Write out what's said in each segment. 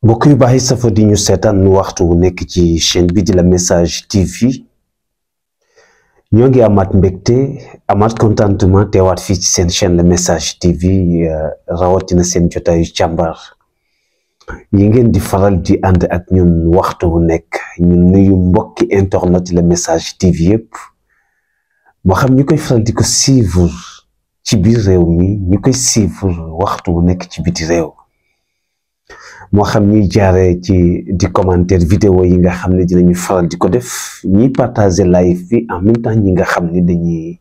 mbokk yu baax safo di ñu seetaan nu waxtu wu nekk ci chaîne bi di La Message TV ñoo ngi amaat mbégte amaat contentement teewaat fii ci seen chaîne La Message TV rawatina seen jotaayu càmbar yi ngeen di faral di ànd ak ñun waxtu wu nekk ñun nuyu mbokki internet La Message TV yëpp moo xam ñu koy faral di ko suivre ci biir réew mi ñu koy suivre waxtu wu nekk ci biti réew moo xam ñuy jaaree ci di commentaire vidéo yi nga xam ne dinañu faral di ko def ñiy partager live bi en même temps ñi nga xam ne dañuy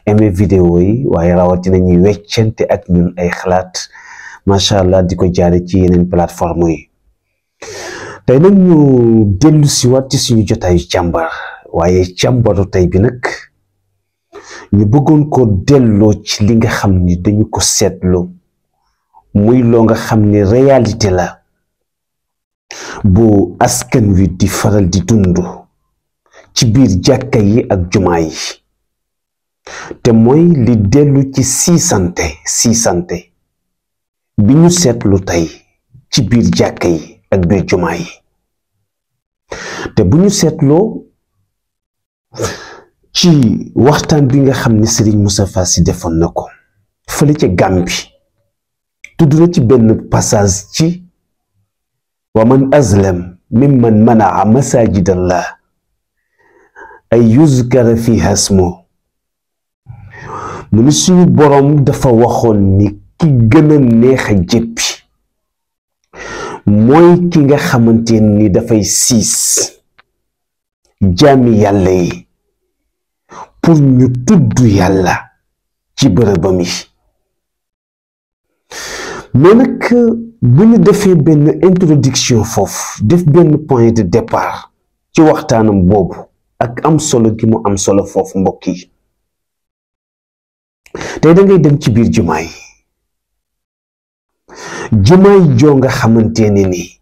aimer vidéo yi waaye rawatina ñuy weccante ak ñun ay xalaat macha allah di ko jaare ci yeneen plateforme yi tey nag ñu dellu si waat ci suñu jotaayu càmbar waaye càmbaru tey bi nag ñu bëggoon ko delloo ci li nga xam ni dañu ko seetlu muy loo nga xam ni réalité la bu askan wi di faral di dund ci biir jàkka yi ak jumaa yi te mooy li dellu ci siisante bi ñu seetlu tey ci biir jàkka yi ak biir jumaa yi te bu ñu seetloo ci waxtaan bi nga xam ne Serigne Moustapha Sy defoon na ko fële ca Gàmbi tudd na ci benn passage ci wa man azlam mimman manaa masajid allah ay yuzkara fiha ismu mu ni suñu boroom dafa waxoon ni ki gën a neex a jéppi mooy ki nga xamante ni dafay siis jaami yàlla yi pour ñu tudd yàlla ci bërëbam yi mais nag bu ñu defee benn introduction foofu def benn point de départ ci waxtaanam boobu ak am solo gi mu am solo foofu mbokk yi tey da ngay dem ci biir jumaa yi joo nga xamante ne ni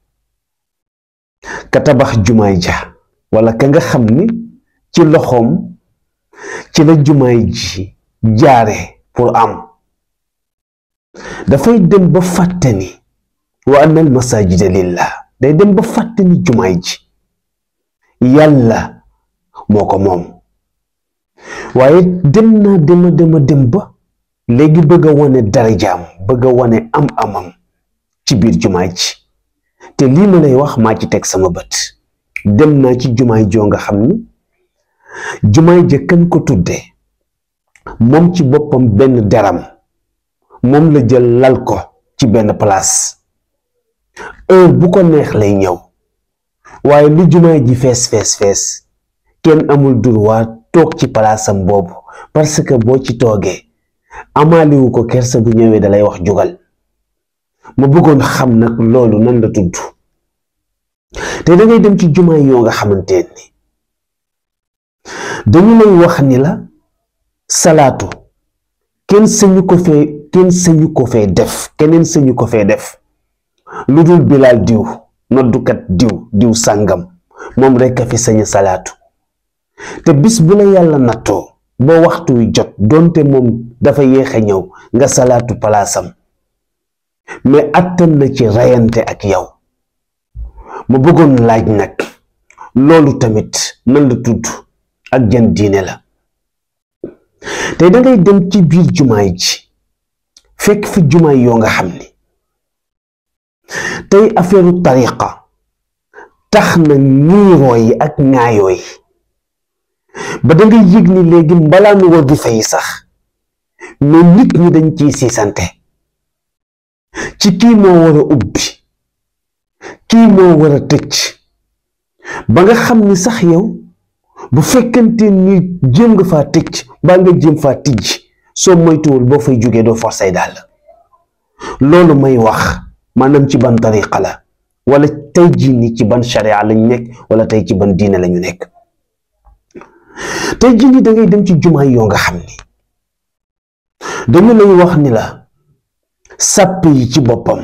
ka tabax jumaay ja wala ka nga xam ni ci loxoom ci la jumaay ji jaare pour am dafay dem ba fàtte ni wa anna al masajida lillah day dem ba fàtte ni jumaay ji yàlla moo ko moom waaye dem naa dem ba léegi bëgg a wane darajaam bëgg a wane am-amam ci biir jumaay ji te lii ma lay wax maa ci teg sama bët dem naa ci jumaay joo nga xam ni jumaay ja kan ko tudde moom ci boppam benn deram moom la jël lal ko ci benn place heure bu ko neex lay ñëw waaye lu jumaay ji fees kenn amul droit toog ci palaasam boobu parce que boo ci toogee amaaliwu ko kersa bu ñëwee dalay wax jugal ma bëggoon xam nag loolu nan la tudd te dangay dem ci jumaay yoo nga xamante ni dañu lay wax ni la salaatu keneen sañu ko fee def lu dul bilaal diw noddukat diw sàngam moom rekk a fi sañ salaatu te bis bu la yàlla nattoo ba waxtu wi jot doonte moom dafa yéex a ñëw nga salaatu palaasam mais attan na ci rayante ak yow ma bëggoon laaj nag loolu tamit nan la tudd ak jan diine la tey dangay dem ci biir jumaay ji fekk fi jumaay yoo nga xam ni tey affaireu tariqa tax na niiroo yi ak ŋaayoo yi ba dangay yëg ni léegi mbalaanu wazifa yi sax mais nit ñi dañ ciy siisante ci kii moo war a ubbi kii moo war a tëj ba nga xam ni sax yow bu fekkante ni jéem nga faa tëj baa nga jéem faa tijj soo moytuwul boo fay jógee doo forcé daal loolu may wax maanaam ci ban tariqa la wala tey jii ni ci ban sharia lañ nekk wala tey ci ban diine lañu nekk tey jii ni dangay dem ci jumaay yoo nga xam ni dañu lay wax ni la sàpp yi ci boppam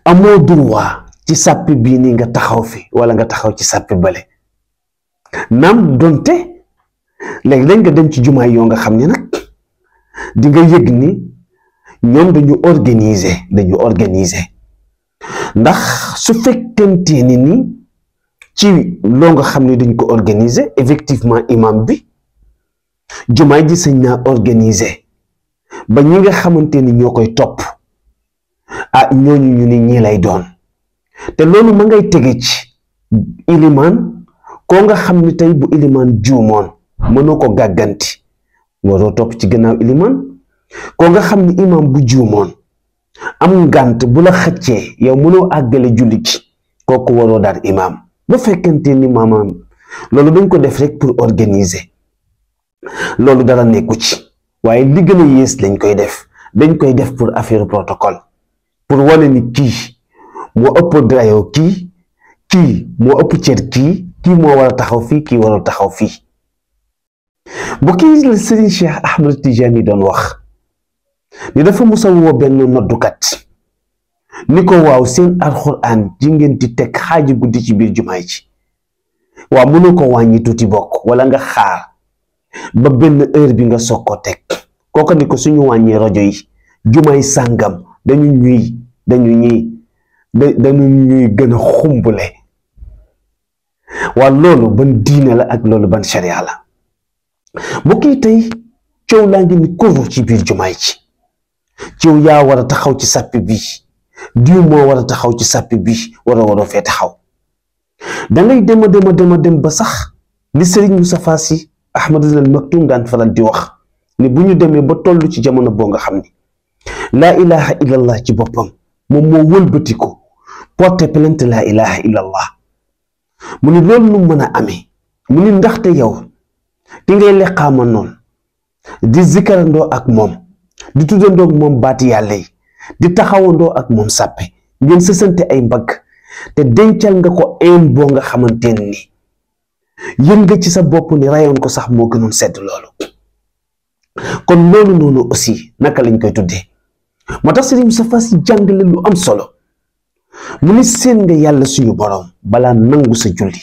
amoo droit ci sàpp bii nii nga taxaw fi wala nga taxaw ci sàpp bale naam donte léegi-léeg nga dem ci jumaay yoo nga xam ni nag di nga yëg ni ñoom dañu organiser ndax su fekkente ni ci loo nga xam ne dañ ko organiser effectivement imam bi jumaay ji sañ naa organiser ba ñi nga xamante ni ñoo koy topp ñooñu ñu ni ñi lay doon te loolu ma ngay tege ci ilimaan koo nga xam ni tey bu ilimaan juumoon mënoo ko gàgganti waroo topp ci gannaaw ilimaan koo nga xam ni imam bu juumoon am ngànt bu la xëccee yow mënoo àggale julli gi kooku waroo daal imam bu fekkente ni maanaam loolu dañ ko def rek pour organiser loolu dara nekku ci waaye li gën a yées dañ koy def pour affaire protocole pour wane ni kii moo ëpp dayoo kii moo ëpp cër kii moo war a taxaw fii kii warul taxaw fii bu kii la Serigne Cheikh Ahmed Tidiane doon wax ni dafa musa woo benn noddukat ni ko waaw seen alxuraan ji ngeen di teg xaaji guddi ci biir jumaay ci waaw mënu ko wàññi tuuti bokk wala nga xaar ba benn heure bi nga soog ko teg kooku ni ko suñu wàññee rajo yi jumaay sàngam dañu ñuy gën a xumbule waa loolu ban diine la ak loolu ban sharia la bu kii tey coow laa ngi ni kur ci biir jumaay ci coow yaa war a taxaw ci sàppi bi diw moo war a taxaw ci sàppi bi waroo fee taxaw dangay dem ba sax li Serigne Moustapha Sy Ahmadul Al Maktoum daan faral di wax ni bu ñu demee ba toll ci jamono boo nga xam ni laa ilaha illallah ci boppam moom moo wëlbatiku porte plainte laa ilaha illallah mu ni loolu nu mën a amee mu ni ndaxte yow ki ngay leqaama noonu di zikarandoo ak moom di tuddandoo ak moom baati yàlla yi di taxawandoo ak moom sàppe ngeen sësante ay mbagg te dencal nga ko een boo nga xamante ni yën nga ci sa bopp ni rayoon ko sax moo gënoon sedd loolu kon loolu noonu aussi naka lañ koy tuddee moo tax Serigne Moustapha Sy jàngale lu am solo mu ni seen nga yàlla suñu borom balaa nangu sa julli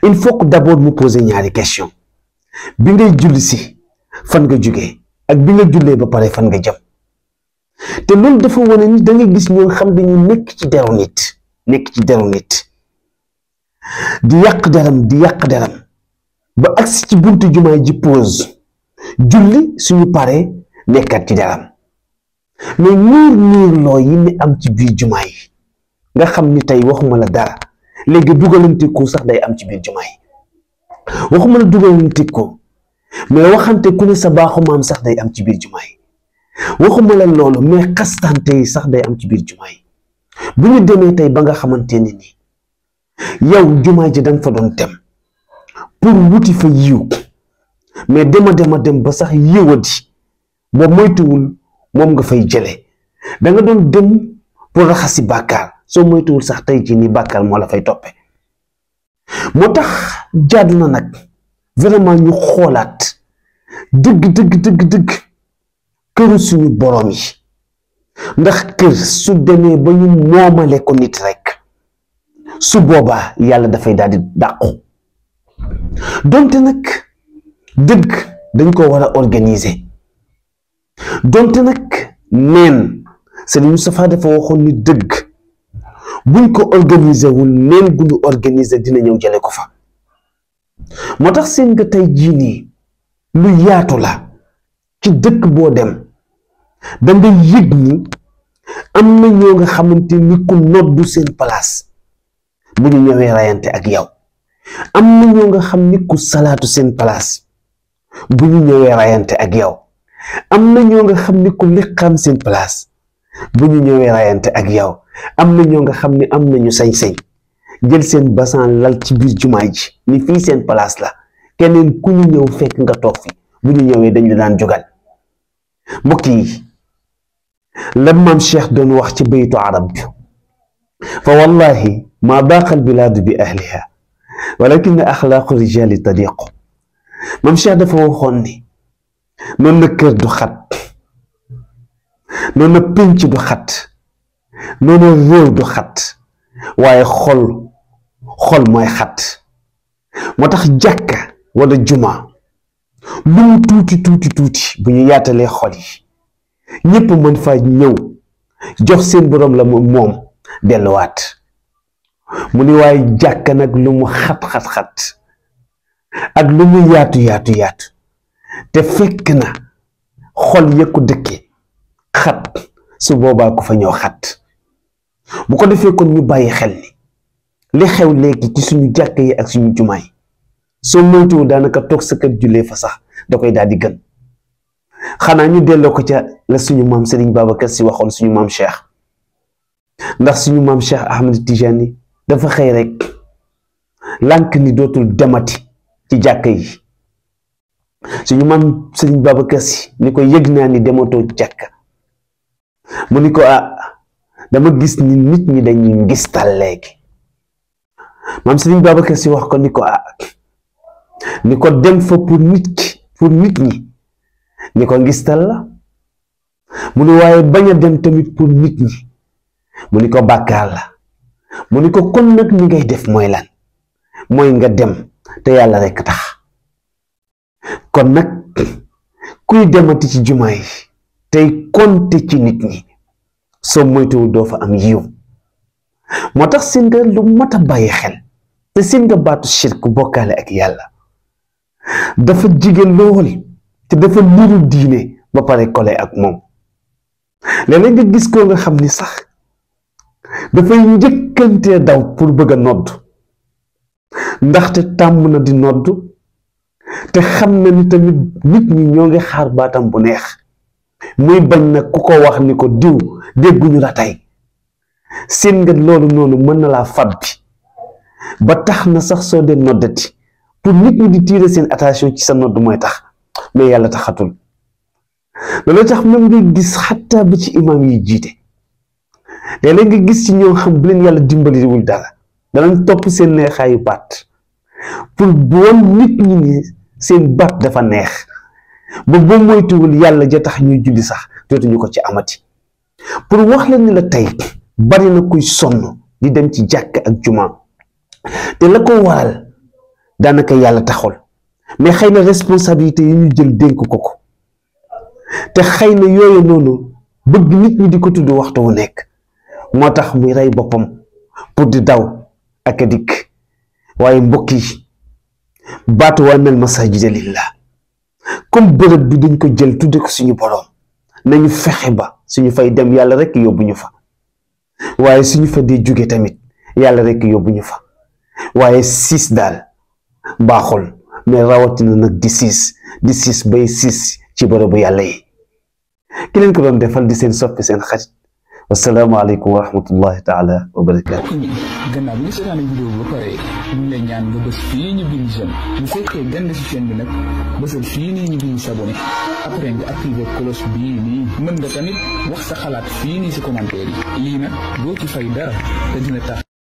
il faut que d'abord mu poser ñaari question bi ngay julli si fan nga jógee ak bi nga jullee ba pare fan nga jëm te loolu dafa wane ni da nga gis ñoo xam dañu nekk ci deru nit di yàq deram ba agsi ci buntu jumaay ji pause julli suñu paree nekkat ci deram mais niir loo yi ni am ci biir jumaa yi nga xam ni tey waxuma la dara léegi dugalante ko sax day am ci biir jumaa yi waxuma la dugalante ko mais waxante ku ne sa baaxu maam sax day am ci biir jumaa yi waxuma la loolu mais xastante yi sax day am ci biir jumaa yi bu ñu demee tey ba nga xamante ni nii yow jumaa ji danga fa doon dem pour wuti fa yiw mais dem ba sax yiwadi boo moytuwul moom nga fay jële da nga doon dem pour raxasi bàkkaar soo moytuwul sax tey ci ni bàkkaar moo la fay toppe moo tax jaadu na nag vraiment ñu xoolaat dëgg këru suñu borom yi ndax kër su demee ba ñu moomale ko nit rek su boobaa yàlla dafay daal di dàqu donte nag dëgg dañ ko war a organiser donte nag neen Serigne Moustapha dafa waxoon ni dëgg buñ ko organiser wul neen gu ñu organiser dina ñëw jële ko fa moo tax seen nga tey jii nii lu yaatu la ci dëkk boo dem da nga yëg ni am na ñoo nga xamante ni ku noddu seen place bu ñu ñëwee rayante ak yow am na ñoo nga xam ni ku salaatu seen place bu ñu ñëwee rayante ak yow am na ñoo nga xam ni ku liqaam seen place bu ñu ñëwee rayante ak yow am na ñoo nga xam ni am nañu sañ-sañ jël seen basan lal ci biir jumaa ji ni fii seen place la keneen ku ñu ñëw fekk nga toog fi bu ñu ñëwee dañ la daan jógal mbokk yi la maam Cheikh doon wax ci baytu arab bi fa wallahi ma baaqa al bilaadu bi ahliha walakin axlaaqu rijaali tadiqu maam Cheikh dafa waxoon ni noonu na kër du xat noonu na pénc du xat noonu na réew du xat waaye xol mooy xat moo tax jàkka wala juma lu mu tuuti bu ñu yaatalee xol yi ñëpp mën fa ñëw jox seen borom la moom delluwaat. mu ni waaye jàkka nag lu mu xat-xat-xat ak lu mu yaatu te fekk na xol yëkku dëkke xat su boobaa ku fa ñëw xat. bu ko defee kon ñu bàyyi xel ni li xew léegi ci suñu jàkka yi ak suñu jumaa yi soo moytuwul daanaka toog sa kër jullee fa sax da koy daal di gën. xanaa ñu delloo ko ca la suñu maam Serigne Babacar Sy waxoon suñu maam Cheikh, ndax suñu maam Cheikh Ahmed Tijani dafa xëy rek lànk ni dootul demati ci jàkka yi. suñu maam Serigne Babacar Sy ni ko yëg naa ni dematoo jàkka. mu ni ko dama gis ni nit ñi dañuy ngistal léegi. maam Serigne Babacar Sy wax ko ni ko dem fa pour nit ñi ni ko ngistal la. mu ni waaye bañ a dem tamit pour nit ñi mu ni ko bàkkaar la. mu ni ko kon nag ni ngay def mooy lan, mooy nga dem te yàlla rekk tax. kon nag kuy demati ci jumaa yi tey konte ci nit ñi soo moytuwul doo fa am yiw. moo tax seen nga lu mat a bàyyi xel te seen nga baatu shirk bokkaale ak yàlla dafa jigéen lool te dafa niru diine ba pare kole ak moom. léeg-léeg nga gis ko nga xam ni sax dafay njëkkantee daw pour bëgg a nodd ndaxte tàmm na di nodd te xam na ni tamit nit ñi ñoo ngi xaar baatam bu neex muy bañ nag ku ko wax ni ko diw dégguñu la tey. seen nga loolu noonu mën na laa fab bi ba tax na sax soo dee noddati pour nit ñi di tirer seen attention ci sa nodd mooy tax, mais yàlla taxatul. loolu tax même nga gis xataa ba ci imam yi jiite léeg-léeg nga gis ci ñoo xam bu leen yàlla dimbaliwul dara danañ topp seen neexaayu baat pour woon nit ñi ni seen baat dafa neex ba boo moytuwul yàlla ja tax ñuy julli sax dootuñu ko ci amati. pour wax la ni la tey bari na kuy sonn di dem ci jàkk ak juma te la ko waral daanaka yàlla taxul, mais xëy na responsabilité yi ñu jël dénk ko te xëy na yooyu noonu bëgg nit ñi di ko tudd waxtu wu nekk moo tax muy rey boppam pour di daw ak a dikk. waaye mbokk yi baatu wa annal masajida lillah comme bërëb bi dañ ko jël tudde ko suñu boroom nañu fexe ba suñu fay dem yàlla rekk yóbbu ñu fa, waaye suñu fa dee jóge tamit yàlla rekk yóbbu ñu fa. waaye siis daal baaxul, mais rawatina nag di siis bay siis ci bërëbu yàlla yi. ki leen ko doon defal di seen soppi seen xarit. wasalaamaaleykum wa rahmatullahi taala wa barakaatu. gannaaw bi nga seetaan vidéo bi ba pare ñu ngi lay ñaan nga bës fii ñu bind j'aime bu fekkee gën ci chaîne bi nag bësal fii nii ñu bind s'abonné après nga activer cloche bii nii. mën nga tamit wax sa xalaat fii nii si commentaire yi lii nag doo ci fay dara te dina tax